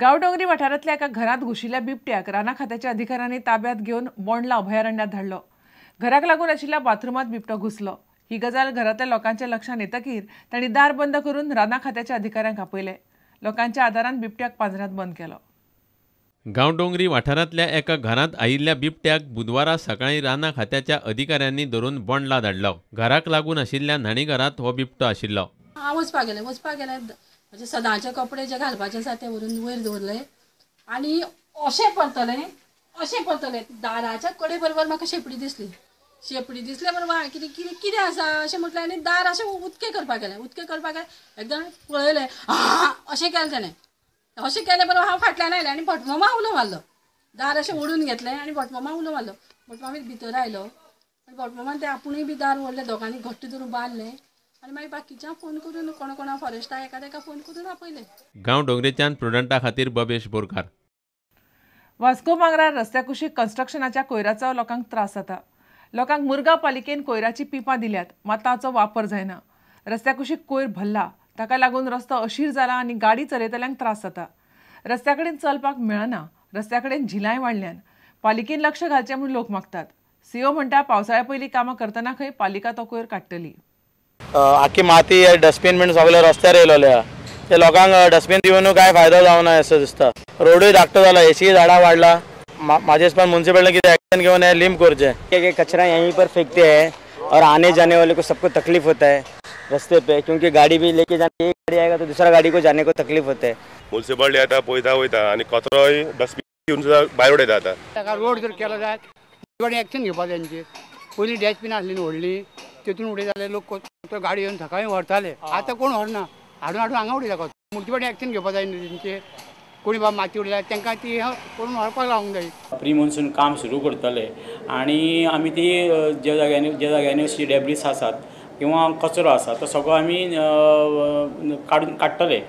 गांवडोंगरी वाठारांतल्या एका घरांत घुशिल्ल्या बिबट्याक राना खात्याच्या अधिकाऱ्यांनी ताब्यात घेवन बोंडला अभयारण्यात धाडलो. घराक लागून आशिल्ल्या बाथरुमांत बिबटो घुसलो. ही गजाल घरांतल्या लोकांच्या लक्षांत येतकीर तांणी दार बंद करून राना खात्याच्या अधिकाऱ्यांक आपयले. लोकांच्या आदारान बिबट्याक पांजऱ्यांत बंद केलो. गांवडोंगरी वाठारांतल्या एका घरांत आयिल्ल्या बिबट्याक बुधवारा सकाळीं राना खात्याच्या अधिकाऱ्यांनी धरून बोंडला धाडलो. घराक लागून आशिल्ल्या न्हाणीघरांत हो बिबटो आशिल्लो. हांव वचपाक गेलें, म्हणजे सदांचे कपडे जे घालपाचे आसा ते व्हरून वयर दवरले आनी अशें परतलें दाराच्या कडे बरोबर म्हाका शेपडी दिसली. शेपडी दिसले बरोबर हांवें कितें कितें कितें आसा अशें म्हटलें आनी दार अशें उदकें करपाक गेलें. एकदम पळयलें अशें केलें तेणें. अशें केलें बरोबर हांव फाटल्यान आयलें आनी भटमामा उलो मारलो. दार अशें ओडून घेतलें आनी भटमामा उलो मारलो. भटमामी भितर आयलो आनी भटमामान ते आपुणूय बी दार ओडलें, दोगांनी घट्ट धरून बांदलें आनी मागीर बाकीच्यांक फोन करून कोणा कोणा फॉरेस्टा एका तेका फोन करून आपयलें. गांवडोंगरेच्यान प्रुडंटा खातीर बबेश बोरकार. वास्को मांगरार रस्त्या कुशीक कन्स्ट्रक्शनाच्या कोयराचो लोकांक त्रास जाता. लोकांक मुरगांव पालिकेन कोयराची पिपां दिल्यात, मात ताचो वापर जायना. रस्त्या कुशीक कोयर भरला, ताका लागून रस्तो अशीर जाला आनी गाडी चलयतल्यांक त्रास जाता. रस्त्या कडेन चलपाक मेळना. रस्त्या कडेन झिलांय वाडल्यान पालिकेन लक्ष घालचें म्हूण लोक मागतात. सीओ म्हणटा पावसाळ्या पयलीं कामां करतना खंय पालिका तो कोयर काडटली. आखी माती डस्टबीन बीन सगळे रस्त्यार येयलोले आहा. ते लोकांक डस्टबीन दिवन कांय फायदो जावना असो दिसता. रोडूय धाकटो जाला, एसी झाडां वाडला. म्हाजे हिसपान म्युनिसिपालिटी कितें एक्शन घेवन हें लिंप करचें. कचरा यहीं पर फेंकते हैं और आने जाने वाले को सबको तकलीफ होता है रस्ते पे, क्योंकि गाड़ी भी लेके जाने, एक गाड़ी आएगा तो दूसरा गाड़ी को जाने को तकलीफ होता है. म्युनिसिपालिटी आतां पळयता वयता आनी कचरोय डस्टबीन घेवन सुद्दां भायर उडयता. आतां ताका रोड जर केलो जायत एक्शन घेवपाक तेंचेर. पयलीं डस्टबीन आसली न्हू व्हडली, तितून उडयताले लोक, गाडी येवन सकाळीं व्हरताले. आतां कोण व्हरना, हाडून हाडून हांगा उडयता. म्युनिसिपालिटी एक्शन घेवपाक जाय न्हू तेंचेर. कोणी बाबा माती उडयल्या तांकां ती करून व्हरपाक लावंक जाय. प्री मॉन्सून काम सुरू करतले आनी आमी ती ज्या जाग्यांनी अशी डेब्रीस आसात किंवा कचरो आसा तो सगळो आमी काडटले.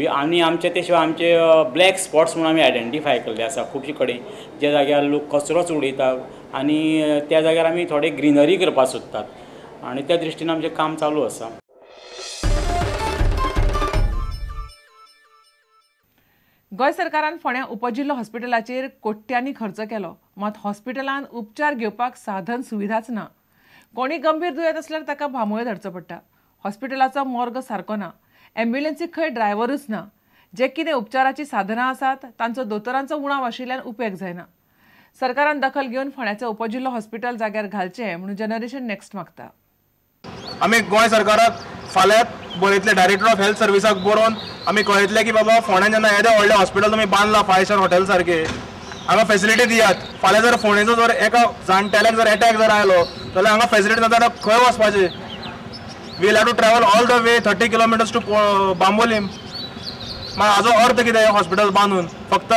आनी आमचे ते शिवाय आमचे ब्लॅक स्पॉट्स म्हणून आमी आयडेंटिफाय केल्ले आसा खुबशे कडेन, ज्या जाग्यार लोक कचरोच उडयता आनी त्या जाग्यार आमी थोडे ग्रिनरी करपाक सोदतात आनी त्या दृश्टीन आमचें काम चालू आसा. गोंय सरकारान फोंड्या उपजिल्लो हॉस्पिटलाचेर कोट्यांनी खर्च केलो, मात हॉस्पिटलान उपचार घेवपाक साधन सुविधाच ना. कोणी गंभीर दुयेंत आसल्यार ताका भामोळे धाडचो पडटा. हॉस्पिटलाचो मोर्ग सारको ना, एम्ब्युलन्सीक खंय ड्रायव्हरूच ना. जे कितें उपचाराचीं साधनां आसात तांचो दोतोरांचो उणाव आशिल्ल्यान उपेग जायना. सरकारान दखल घेवन फोंड्याचें उपजिल्लो हॉस्पिटल जाग्यार घालचें म्हणून जनरेशन नेक्स्ट मागता. आमी गोंय सरकाराक फाल्यां बरयतले, डायरेक्टर ऑफ हेल्थ सर्विसाक बरोवन आमी कळयतले की बाबा फोंड्यान जेन्ना येदें व्हडलें हॉस्पिटल तुमी बांदलां फायव स्टार हॉटेल सारकें, हांगा फेसिलिटी दियात. फाल्यां जर फोंडेचो जर एका जाणटेल्याक जर एटॅक जर आयलो जाल्यार हांगा फेसिलिटी ना जाल्यार खंय वचपाचें? We have to travel all the way 30 kilometres to Bambolim. मागीर हाजो अर्थ कितें हॉस्पिटल बांदून? फक्त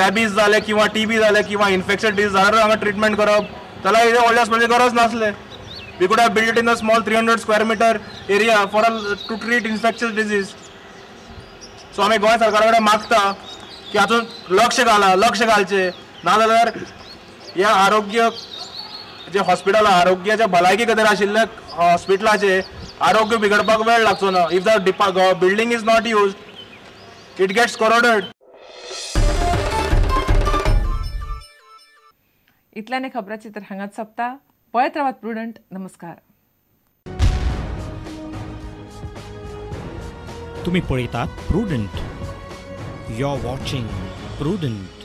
रॅबीज जालें किंवा टीबी जालें किंवा इन्फेक्शन डिजीज जाल्यार हांगा ट्रिटमेंट करप जाल्यार येदें व्हडलें हॉस्पिटलाची गरज नासलें. We could have built it in a small 300 square meter area for to treat infectious disease. So आमी गोंय सरकारा कडेन मागता की हातूंत लक्ष घाला, लक्ष घालचें, नाजाल्यार ह्या आरोग्य जे हॉस्पिटल आरोग्याच्या भलायकी खातीर आशिल्ल्या हॉस्पिटलाचें आरोग्य बिगडपाक वेळ लागचो ना. If the building is not used it gets corroded. इतल्याने खबराचित्र हांगाच सोंपता. पळयत रावात प्रुडंट. नमस्कार. तुम्ही पळयतात Prudent. You are watching Prudent.